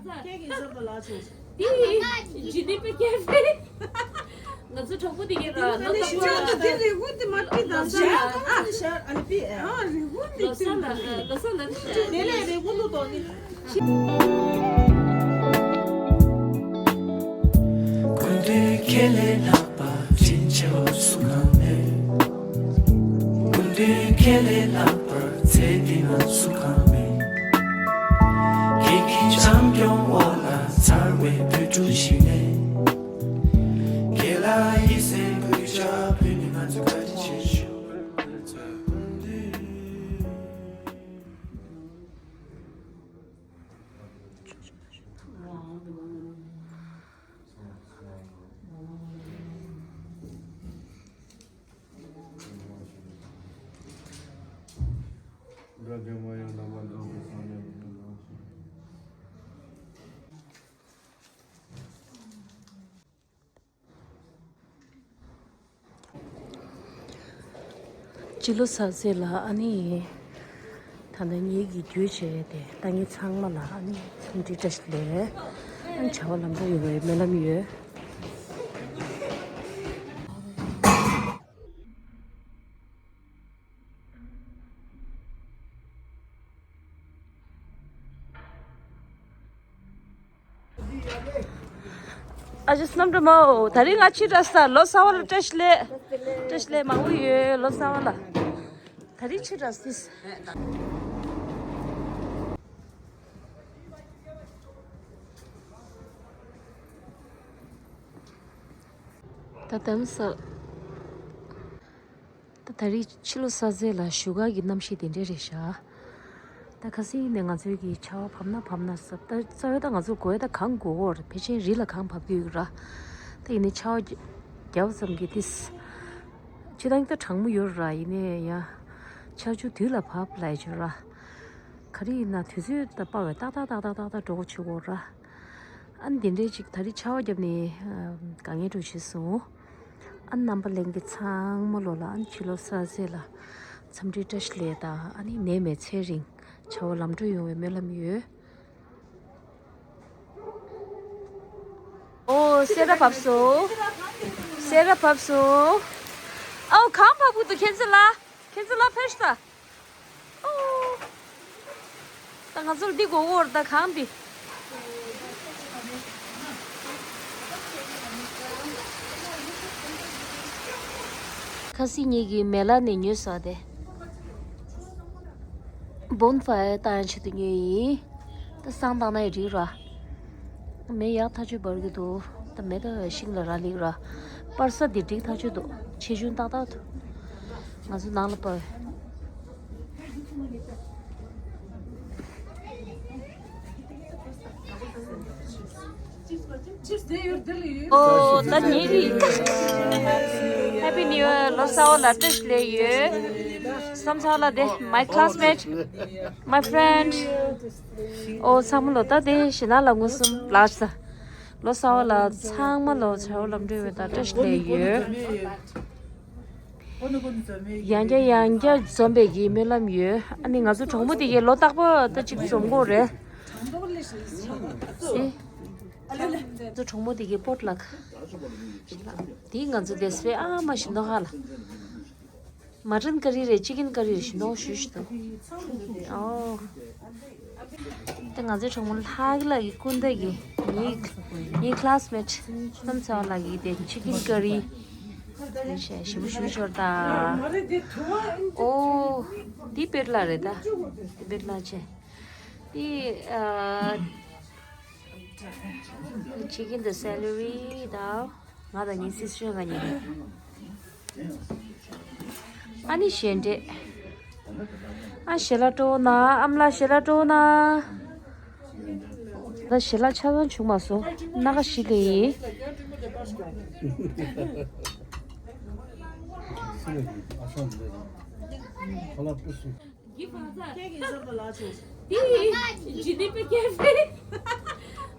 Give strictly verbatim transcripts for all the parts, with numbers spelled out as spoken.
ཁྱེད་ཀྱིས་བཟོས་པ་ལ་ཆོག་འདི་ཇི་ནི་པའི་ཀེ་ཧྥེ། ང་ཚོ་གྲོགས་པོ་དེ་གས་ར་ལོ་ཙཱ་བ་ལ། འདི་རི་ཧུན་དེ་མ་ཀི་དང་ཤར་ཨ་ནི་ཤར་ཨ་ནི་པི་ཨ་རི་ཧུན་དེ་ལོ་ཙཱ་བ་ལ་ལོ་ཙཱ་བ་ལ་ནི་ཤར། དེ་ལས་རི་ཧུན་དུ་དོ་ནི། སྐུ་མདུན་ཁྱེད་ལས་ལྷག་པ་དྲིན་ཆེ་བ་སུ་གང་མེད། སྐུ་མདུན་ཁྱེད་ལས་ལྷག་པར་ཚེ་འདི་ན་སུ་གང་མེད། ཁྱེད་ཀྱི་བྱམས་སྐྱོང་འོག་ལ་འཚར་བའི་བོད་ཕྲུག་ཞིག་ནས། ཁྱེད་ལ་ཡིད་སེམས་ཕུལ་བྱ་བོད་མི་ང་ཚོ་བཀའ་དྲིན་ཆེ་ཞུ། སྐུ་མདུན། སྤྱི་ལོ་གསར་ཚེས་ལ་ཨ་ནི་ད་ལྟ་ངེད་ཀྱི་རྒྱུད་བྱས་ཏེ་ལྟ་ངན་ཚང་མ་ལ་ཨ་ནི་འཚམས་འདྲི་བཀྲ་ཤིས་བདེ་ལེགས། ཨ་ནི་བྱ་བ་ལམ་འགྲོ་ཡོང་བའི་སྨོན་ལམ་ཡོད། ཨ་ཅེ་སྣམ་སྒྲོལ་མ། ད་རིང་ང་ཕྱི་དྲགས་ས། ལོ་གསར་བ་ལ་བཀྲ་ཤིས་བདེ་ལེགས། བཀྲ་ཤིས་བདེ་ལེགས་མང་པོ་ཡོད་ལོ་གསར་བ་ལ། ད་རིང་ཕྱི་དྲགས་སི། ད་དམ་ས། ད་ད་རེས་ཕྱི་ལོ་གསར་ཚེས་ལ་བཞུགས་སྒར་གྱི་གནམ་གཤིས་དེ་འདྲས་རེད་ཤག་ད་ཁ་སང་ནས་ང་ཚོའི་གི་ཆར་པ་བབས་ན་བབས་ན་ཟེར། ད་རྩ་བའི་ད་ང་ཚོ་དགོས་ད་གངས་དགོས་ཀྱི་ཡོད་རེད། ཕལ་ཆེར་རི་ལ་གངས་བབས་ཀྱི་ཡོད་ར། ད་ཡིན་ནའི་ཆར་པ་བརྒྱབ་ཙམ་གྱིས་ཏིས། སྤྱིར་བཏང་ད་གྲང་མོ་ཡོད་ར། ཡིན་ནའི་ཡ། ཆར་ཆུ་དུས་ལ་བབས་ལབ་ཡ་ཅིག་ཡོད་ར། ག་རེ་ཡིན་ན་དུས་ཚོད་ད་སྤར་བས་ཏག་ཏག་ཏག་ཏག་ཏག་ཏག་འགྲོ་དགོས་བྱེད་དགོས་ར། ཨ་ནི་དེ་འདྲའི་ཅིག་ད་རེས་ཆར་པ་བརྒྱབ་ནས་དཀའ་ངལ་འདྲ་བྱུང་སོང་། ཨ་ནི་རྣམ་པ་ལྷན་རྒྱས་ཚང་མ་ལོ་ལ་ཨ་ནི་ཕྱི་ལོ་གསར་ཚེས་ལ་འཚམས་འདྲི་བཀྲ་ཤིས་བདེ་ལེགས་དང་། ཨ་ནི་ནད་མེད་ཚེ་རིང་བྱ་བ་ལམ་འགྲོ་ཡོང་བའི་སྨོན་ལམ་ཡོད། ཨོ་སེ་ར་བབས་སོང་། སེ་ར་བབས་སོང་། ཨའོ་གངས་བབས་ཀྱི་འདུག་ཁྱེད་ཚོ་ལ། ཁྱེད་ཚོ་ལ་ཕེབས་ཤོག་ད། ཨོ། ད་ང་ཚོར་འདི་དགོས་ཀྱི་ཡོད་རེད་ད་གངས་འདི། ཁ་སང་ངེད་ཀྱིས་མེ་ལ་ནས་ཉོས་སོང་དེ། བོན་ཕ་ཡར་བཏང་ཆེད་དུ་ཉོས་ཡིན། ད་བསང་བཏང་ན་ཡི་འགྲིག་ར། མེ་ཡག་ཐག་ཆོད་འབར་གྱི་འདུག་ད་མེ་ད་ཤིང་ལ་རག་ལས་ར། སྤར་ས་འདི་འགྲིག་ཐག་ཆོད་འདུག་ཆེ་ཆུང་ཏག་ཏག་འདུག་ང་ཚོ་ནང་ལ་སྤར། ཨོ་ད་ཉེ་རིགས། Happy New Year ལོ་གསར་བ་ལ་བཀྲ་ཤིས་བདེ་ལེགས་ཡོད། བསམ་ཚང་ལ་དེ། My classmate, my friend. ཨོ་ཚང་མ་ལོ་ད་དེ་ཞེ་ན་ལ་མངོན་སུམ་ལགས་ས། ལོ་གསར་བ་ལ་ཚང་མ་ལོ་བྱ་བ་ལམ་འགྲོ་བའི་ད་བཀྲ་ཤིས་བདེ་ལེགས་ཡོད། ཡང་བསྐྱར་ཡང་བསྐྱར་འཛོམས་པའི་གི་སྨོན་ལམ་ཡོད། ཨ་ནི་ང་ཚོ་གྲོགས་མོ་དེ་གའི་ལོ་རྟག་པར་ད་ཅིག་འཛོམས་དགོས་རེད། ཨེ། ང་ཚོ་གྲོགས་མོ་དེ་གའི་པོ་ཊི་ལག་དེ་ང་ཚོ་དེ་སྤེ་ཨ་མ་ཞིག་ནོ་ཧ་ལ། མ་ཊན་ཀ་རི་རེད། ཅི་ཀན་ཀ་རི་རེད་ཞུ་ནོ་ཞུ་ཞུ་དོ། ཨོ། ད་ང་ཚོའི་གྲོགས་མོ་ལྷག་ལ་གི་ཀུན་ད་གི་ངའི་ངའི་classmate བསམ་ཚང་ལ་གི་དེ་ཅི་ཀན་ཀ་རི་དེ་བྱས་ཞིམ་པོ་ཞིམ་པོ་ཤོར་ད། ཨོ། འདི་པེ་ཊི་ལ་རེད་ད། འདི་པེ་ཊི་ལ་བྱས། འདི་ཨ། ཅི་ཀན་དེ་སེ་ལེ་རི་ད། ང་དང་ངའི་སིས་ཊར་ང་གཉིས་རེད། ཨ་ནི་ཞལ་འདྲེ། ཨ་ཞལ་ལག་སྤྲོ་ན། ཨ་མ་ལགས་ཞལ་ལག་སྤྲོ་ན། ད་ཞལ་ལག་ཆ་ཚང་བྱུང་མ་སོང་། སྣ་ཁ་ཞིག་ལས་ཡིན། ཁྱེད་ཀྱིས་བཟོས་པ་ལ་ཆོག་འདི་ཇི་ནི་པའི་ཀེ་ཧྥེ།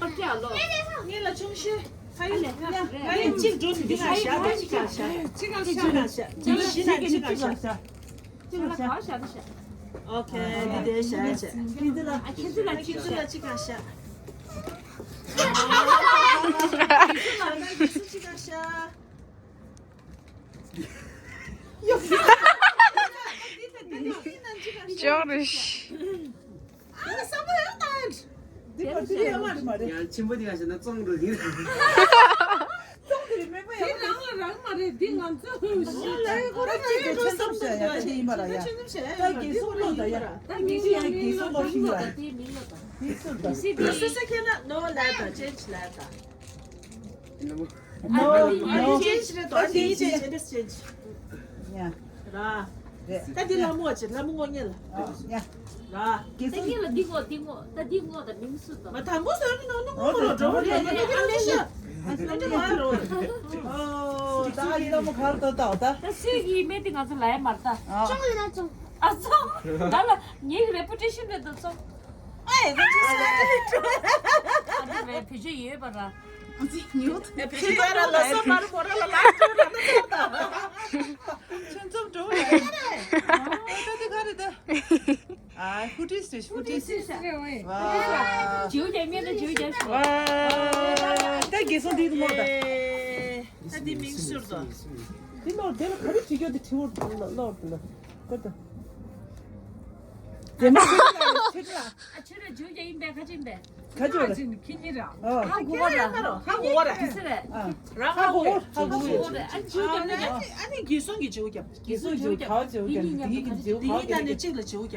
ཨ་ཅག་ལོ། ངེད་ལ་ཆུང་ཤོས། ཧ་ཡོ། ཡ་ཡ། གཅིག་འགྲོ་ནི་འདི་ག་ཤ། འདི་ག་ཤ། གཅིག་ག་ཤ། གཅིག་ག་ཤ། གཅིག་ག་ཤ། གཅིག་ག་ཤ། ཨོ་ཁེ། འདི་དེ་ཤ་ཤ། ཁྱེད་ཚོ་ལ། ཨ། ཁྱེད་ཚོ་ལ་གཅིག་ཤ། ཁྱེད་ཚོ་ལ་གཅིག་ག་ཤ། ཁྱེད་ཚོ་ལ་གཅིག་ག་ཤ། ཅོག་རེ་ཤི། ཡང་ཆེན་པོ་འདི་ག་ཤ་ན་བཙོང་འགྲོ་གི། བཙོང་འདི་མེད་པ་ཡང་། འདི་རང་ལ་རང་མ་རེད། འདི་ང་ཚོ་ལ་ཡི་གོ་ར་ཅིག་གི་ཆོས་སམ་ཤ་ཡ་ཅིག་ཡིན་པ་ར་ཡ། ད་རྒྱལ་སྲུང་ལོ་ད་ཡ། ད་མིང་ཡང་མིང་ལོ་ད། མིང་ལོ་ད། དེ་མིང་ལོ་ད། དེ་སུ་ད། སུ་སུ་ཁྱེད་ན་ནོ་ལ་ད་ཅེན་ཇི་ལ་ད། No, no. Change རེད་དོ། ཨ་ནི་change, change, change. Yeah. ར། རེད། ད་འདི་ལྷ་མོ་ཅིག་ལྷ་མོ་ངོ་ཉེ་ལ། ཨ། Yeah. ར། ད་ངེད་ལ་འདི་ངོ་འདི་ངོ་ད་འདི་ངོ་ད་མིང་སུ་ད། མ་དང་པོ་ཟེར་ནི་ནོ་ནོ་ངོ་ལོ་འགྲོ་རེད། ཨ་ནི་ཨ་ནི་ཤ། ཨ་ནི་མ་རོ། ཨོ། ད་ཨ་ལྷ་མོ་གར་ད་ད་ད། ད་སུས་ཀྱི་མེ་དེ་ང་ཚོ་ལ་ཡ་མར་ད། ཨ། ཅོང་ཡིན་ན་ཅོང་། ཨ་ཚོ། ད་ལ་ངའི་reputation་རེད་དོ་ཚོ། ཨེ། ཨ་ནི་བའི་བེད་སྤྱོད་ཡོད་པ་ར། ཨ་ཙི་ཉོ། ཨེ། བེད་སྤྱོད་ཡོད་ར། ལ་སོ་མར་མོ་ར་ལ་ལ་ཅོ་ར་ན་ཚོ་ད། ཆུན་ཚོམ་འགྲོ་བ་རེད། ཨ་ད་དེ་ག་རེད་ད། ཨ་ཧུ་ཏི་སི། ཧུ་ཏི་སི། ཝ། ཇིའུ་རྒྱ་མེད་ན་ཇིའུ་རྒྱ་ཤོག། ཝ། ད་རྒྱལ་སྲུང་འདི་མོ་ད། ཨེ། ད་འདི་མིང་ཟུར་དོ། འདི་ལོར་དེ་ལ་ག་རེ་བྱེད་རྒྱུ་དེ་དྲི་བོ་ལོར་དེ་ལ་ཀོ་ད། དེ་མ་ཁྱེད་ལ་ཁྱེད་ལ། ཨ་ཁྱོད་ར་ཇུ་ཡ་ཡིན་པས་ཁ་ཅིག་པས། ཁ་ཅིག་ར། ཁྱེད་ཉིད་ར། ཨ། ཧ་གོ་བ་ར། ཧ་གོ་བ་ར། དེ་སེ་རེད། ཨ། ར་ཧ་གོ་ཧ་གོ་ཧ་གོ་ར། ཨ་ཇུ་ཡ་ནི་ཨ་ནི་གི་སོང་གི་ཇུ་ཡ། གི་སོང་ཇུ་ཡ་ག་ཇུ་ཡ། འདི་གཉིས་མཉམ་དུ་ག་ཇུ་ཡ། འདི་གཉིས་ནང་ནས་གཅིག་ལ་ཇུ་ཡ།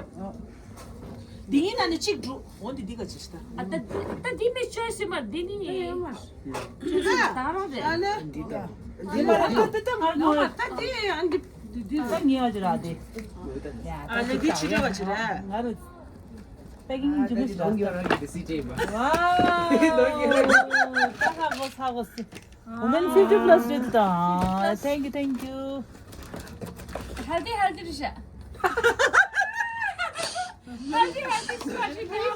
འདི་གཉིས་ནང་ནས་གཅིག་འགྲོ། འོ་འདི་འདི་ག་ཅིག་ཤི་ད། ཨ་ད་ད་འདི་མི་ཆོས་སི་མ་འདི་ནི་ཡིན། ད་རང་རེད། ཨ་ལེ། འདི་ད། འདི་མ་རེད། ད་ད་ད་ང་ནོ་མ་ད་འདི་ཨ་འདི་འདི་འདི་ད་ཉེ་བ་ཅི་ར་དེ། ཡ་ཨ་ལེ་འདི་ཕྱི་དྲོ་བ་ཅི་ར། ང་རུ་པེ་ཀིང་ཇི་མི་ཤི་ར། ལོང་གི་རང་གི་སི་ཅེ་མ། ཝའོ། ད་ཧ་གོ་ཧ་གོ་སི། Woman fifty plus རེད་ད། Thank you, thank you. Healthy, healthy རེད་ཤག། Healthy, healthy ཤག་ཤག་ཤག་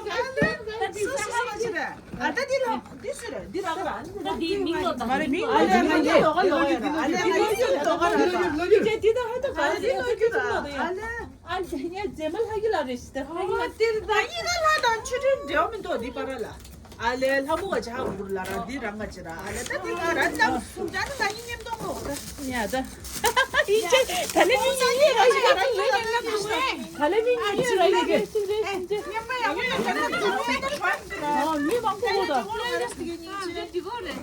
ཤག། ཨ་ད་འདི་ལ་འདི་སུ་རེད། འདི་རང་ར། ད་འདི་མིང་ལོ་ད། མ་རེད་མིང་ཨ་ལེ་ང་ཡི་ལོ་ག་ལོ་ཡ་ར། ཨ་ལེ་ང་ཡི་ལོ་ག་ར་ར། ལོ་ཡ་འདི་ད་ཧ་ད་ག་རེ་ལོ་ཡ་ར། ཨ་ལེ། ཨ་ལེ་ངས་རྗེས་མ་ལྷ་གི་ལ་རེ་ཞིག་ད་ལྷ་གི་ལ། ཨ་ལེ་ད་ཡིན་ན་ལྷ་དང་ཆོས་སྒྲོན་འབྲེལ་བ་མི་འདུག་འདི་པ་ར་ལ། ཨ་ལེ་ལྷ་མོ་བ་ཇ་གུར་ལ་ར་འདི་རང་ང་ཅི་ར། ཨ་ལེ་ད་འདི་ང་ར་ལ་སུམ་ཅ་ན་ང་ཡིན་མཉམ་དུ་ངོ་ད། ཡ་ད། ཡིན་ཅེ་ད་ལེ་མི་ཉིད་ཡིན་ར་ཞིག་ར་ཡིན་ར་ཡིན་ར་ད་ལེ་མི་ཉིད་ཡིན་ར་ཡིན་ར་ཞིག་རེ་ཞིག་རེ། མི་མང་པོ་ད།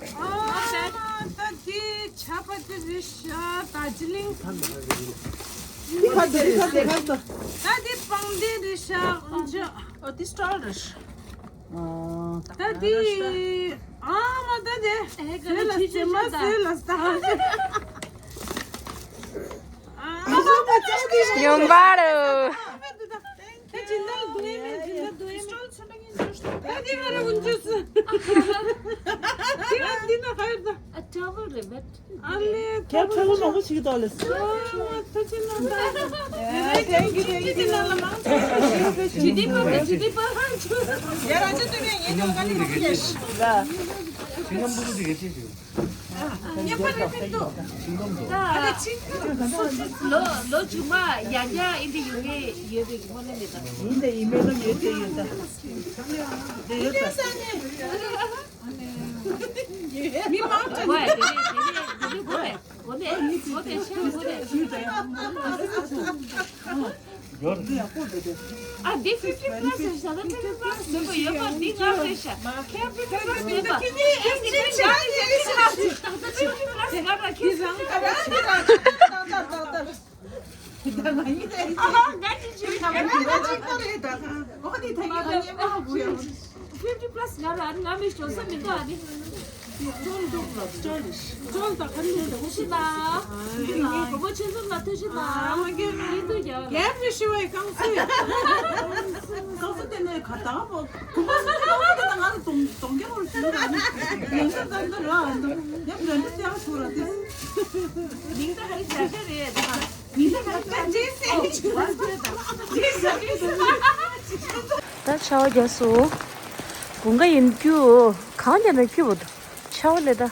ད་འདི་ཆ་པ་དེ་རེད་ཤག་ད་ཇི་ལིང་། ཁ་དེ་ཁ་དེ་ཁ་དེ། ད་འདི་པང་གདན་རེད་ཤག་ཨོ་ཅོ། ཨོ་དེ་སི་ཊོལ་རེད། ད་འདི་ཨ་མ་ད་དེ་ཟེར་ལ་ཟེར་མ་ཟེར་ལ་ཟ། ཡོང་བ་རེད། ད་ཇི་ལྟར་འདུག་ཨེ་མེད་ཇི་ལྟར་འདུག་ཨེ་མེད། ད་འདི་ང་རང་འུན་ཆུ་སུ། འདི་ང་འདི་ན་ཧ་ཡོད་ད། ཨ་ཊ་ཝལ་རེད་བེད། ཨ་ལེ། ཁྱེད་ཁྲ་བོ་མང་པོ་ཞིག་འདུག་ལེ། ཨ་ཐུགས་རྗེ་གནང་། ཐེང་ཀིའུ་ཐེང་ཀིའུ། འདི་ནང་ལ་མང་ཆེ་ཞིག་ཇི་ཏི་པ་ཇི་ཏི་པ་ཧ་ཆུ། ཡ་ར་ཅི་ཏུ་ཡ་ཉེ་ཉོ་ག་ནི་མང་ཆེ་ཞིག་ལ། ཤིང་སྐམ་པོ་ཅིག་ག་ཅི་ཞིག་ཉེ་པ་རེད་ཕེབས་འདུག་ཤིང་སྐམ་པོ། ཨ་ལེ་ཅི། ལོ་ལོ་ཆུང་མ་ཡ་ཡ་ཨིན་དི་ཡུ་གེ་ཡོད་པའི་ངོ་ནས་མེད་ད། ཡིན་ད་ཡིན་མེད་ལ་ཡོད་དེ་ཡོད་ད། དེ་ཡོད་ད། མི་མང་ཆེ་ཝེ། དེ་ནས་དེ་ནས་དེ་ནས་གོ་ནས་གོ་ནས་ཤེས་གོ་ནས། ཨ་འདི་ཕིབ་ཊི་པ་ལ་སི་ཟེར་ཤག་ད་ཕིབ་ཊི་པ་ལ་སི་ཟེར་གོ་ཡོད་པ་འདི་ང་རེད་ཤག་ཁྱེད་ཕིབ་ཊི་པ་ལ་སི་མེད་པ། ཁྱེད་ཕིབ་ཊི་པ་ལ་སི་ང་ར་ཁྱེད་ཟང་ད་ར་ད་ད་ད་ད། ད་ང་ཡིན་ད་ཡིན། ང་ཅི་ཅི་ང་ཅི་ཅི་ཁོ་རེད་ད། ཨོ་དེ་ད་ཡིན་ད་ཉེ་མོ་ཧ་གོ་ཡ། fifty plus ང་ར་ང་མི་ཤོ་ས་མི་འདུག་ཨ་ནི། ཅོལ་འདུག་ལ་ཅོལ། ཅོལ་དང་ཁ་ནི་འདུག་ཤི་ན། ཨ་ནི་གོ་མོ་ཆེན་ཚོ་ལ་ཐུག་ཤི་ན། ཨ་མ་གི་མི་འདུག་ཡ། ཡབ་ནི་ཤི་བའི་ཀང་སུ། ཀང་སུ་དེ་ནས་ཁ་ཏ་བོ། གོ་མོ་སུ་ཀང་སུ་དེ་ན་ང་ལ་གདོང་གདོང་རྒྱག་རོགས་ཞུ་ར་ནི། ཡང་ས་ཙམ་དུ་ར་འདུག་ཡབ་ར་འདི་ཏེ་ཡང་ཤོ་ར་ཏེ། མིང་ད་ཧ་རི་ཤ་ཤ་རེད། ད་ཆར་པ་བརྒྱབ་སོང་། དགུན་ཁ་ཡིན་རྒྱུ། གངས་རྒྱབ་ན་སྐྱིད་པོ་འདུག་ཆར་པ་ལས་ད།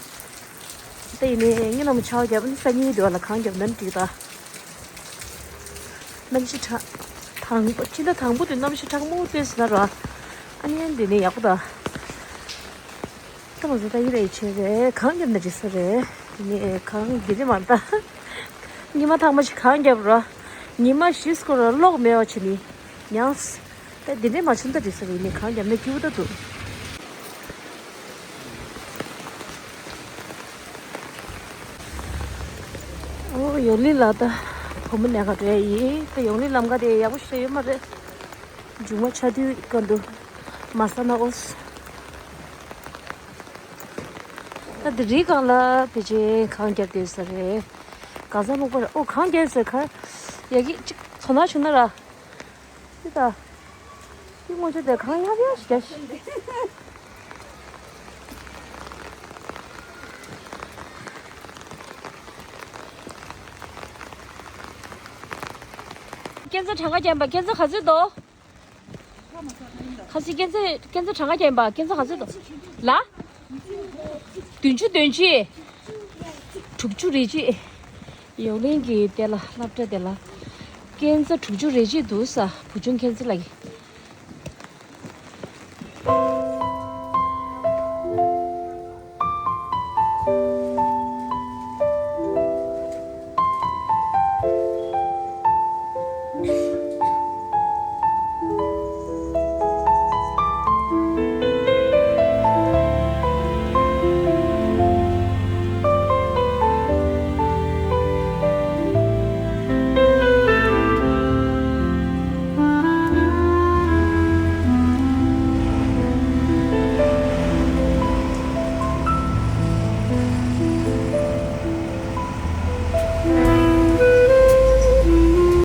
ད་ཡིན་ནའི་ངེད་རྣམས་ཆར་པ་བརྒྱབ་ན་སང་ཉིན་འདྲ་བ་ལ་གངས་རྒྱབ་ན་འགྲིག་ད། གནམ་གཤིས་གྲང་། དང་པོ་ཕྱི་ཟླ་དང་པོ་དུས་གནམ་གཤིས་གྲང་མོ་ཏོག་ཙམ་ན་ར། ཨ་ནི་འདི་ནས་ཡག་པོ་ད། ད་ང་ཚོ་ད་ཡིན་རེད་བྱས་རེད། གངས་རྒྱབ་ན་འགྲིག་ས་རེད། ཡིན་ནའི་གངས་འདི་རེད་མ་ད། ཉི་མ་ཐང་མ་ཞིག་གངས་རྒྱབ་ར། ཉི་མ་བཞི་སྐོར་ར་གློག་མེད་པ་བྱས་ནི། མྱངས། ད་འདི་འདྲའི་མ་བྱུང་ད་འགྲིག་ས་རེད། ཡིན་ནའི་གངས་རྒྱབ་ན་སྐྱིད་པོ་ད་འདུག་ཨོ་ཡོང་ལི་ལ་ད་བུ་མོ་ནས་ག་འགྲོ་ཡ་ཡིན། ད་ཡོང་ལི་ལམ་ཁ་དེ་ཡག་པོ་ཞིག་ཡོད་མ་རེད། མཇུག་མ་ཆ་དུས་ཀ་འདུག་མ་ས་ན་ཨོ་སི། ད་འདི་རི་སྒང་ལ་ཕལ་ཆེར་གངས་རྒྱབ་བསྡད་ས་རེད། གང་ས་སྨུག་པ་རེད། ཨོ་གངས་རྒྱབ་ས་ག་ཡ་གི་ཅིག་ཚོ་ན་བྱུང་ན་ར། ཅི་ད། ཅི་ངོ་ཆ་དེ་གང་ཡག་ཡག་ཞིག་རྒྱག་ཤིག་ཀན་ཚ་གྲངས་ཀ་རྒྱབ་པ་ཀན་ཚ་ག་ཚོད་འདུག་ཁ་སི་ཀན་ཚ་ཀན་ཚ་གྲངས་ཀ་རྒྱབ་པ་ཀན་ཚ་ག་ཚོད་འདུག་ལ། བདུན་ཅུ་དོན་གཅིག་དྲུག་ཅུ་རེ་གཅིག་ཡོག་གླིང་གི་དེ་ལ་སློབ་གྲྭ་དེ་ལ་ཀན་ཚ་དྲུག་ཅུ་རེ་གཅིག་འདུག་ས། བུ་ཆུང་ཀན་ཚ་ལགས་ཀྱི་